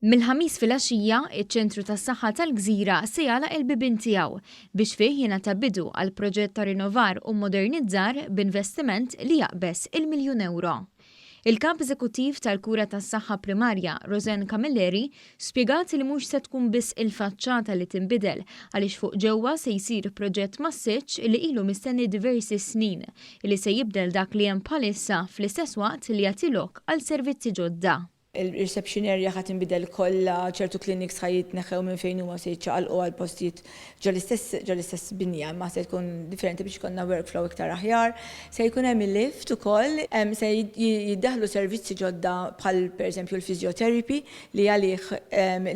Mill-Ħamis filgħaxija, iċ-Ċentru tas-Saħħa tal-Gżira se jagħlaq il-bibien tiegħu biex fih jingħata bidu għal proġett ta' rinnovar u mmodernizzar b'investiment li jaqbeż il-miljun ewro. Il-Kap Eżekuttiv tal-Kura tas-Saħħa Primarja, Rosanne Camilleri, spjegat li mhux se tkun biss il-faċċata li tinbidel għaliex fuq ġewwa se jsir proġett massiċċ li ilu mistenni diversi snin li se jibdel dak li hemm bħalissa fl-istess waqt li jagħti lok għal servizzi ġodda. Il-reception area ħa tinbidel kollha, ċertu clinics ħa jitneħħew minn fejn huma se jiċċaqalqu għal postijiet ġol-istess ġol-istess binja imma se tkun differenti biex ikollna workflow iktar aħjar. Se jkun hemm il-lift ukoll, se jiddaħħlu servizzi ġodda bħal pereżempju l-physiotherapy li għalih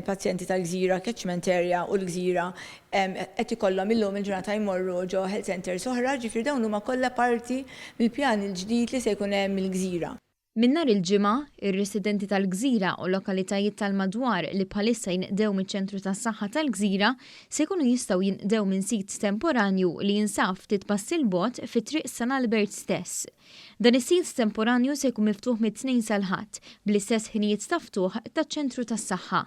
il-pazjenti tal-Gżira catchment area u l-Gżira qed ikollhom illum il-ġurnata jmorru ġo health centres oħra, ġifieri dawn huma kollha parti mill-pjan il-ġdid li se jkun hemm mill-Gżira. Minn nhar il-Ġimgħa, ir-residenti tal-Gżira u lokalitajiet tal-madwar li bħalissa jinqdew miċ-Ċentru tas-Saħħa tal-Gżira se jkunu jistgħu jinqdew minn sit temporanju li jinsab ftit passi 'l bogħod fi Triq San Albert stess. Dan is-sit temporanju se jkun miftuħ mit-Tnejn sal-Ħadd, bl-istess ħinijiet ta' ftuħ taċ-Ċentru tas-Saħħa.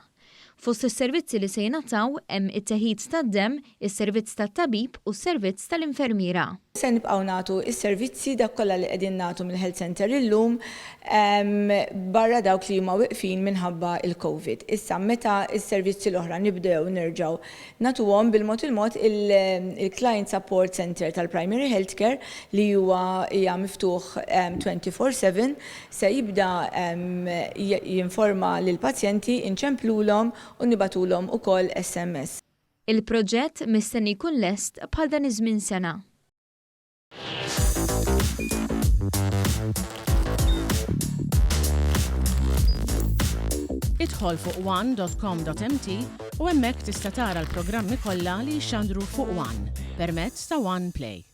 Fost is-servizzi li se jingħataw hemm it-teħid tad-demm, is-servizz tat-tabib u s-servizz tal-infermiera. Se nibqgħu nagħtu s-servizzi dak kollha li qegħdin nagħtu mill-health centre illum barra dawk li huma wiqfin minħabba l-Covid. Issa meta s-servizzi l-oħra nibdew nerġgħu nagħtuhom bil-mod il-mod il-Client Support Centre tal-Primary Health Care li huwa hija miftuħ 24/7 Se jibda jinforma lill-pazjenti, inċemplulhom u nibagħtulhom ukoll SMS. Il-proġett mistenni jkun lest bħal dan iż-żmien sena. Idħol fuq one.com.mt u hemmhekk tista' tara l-programmi kollha li jixxandru fuq One permezz ta' One Play.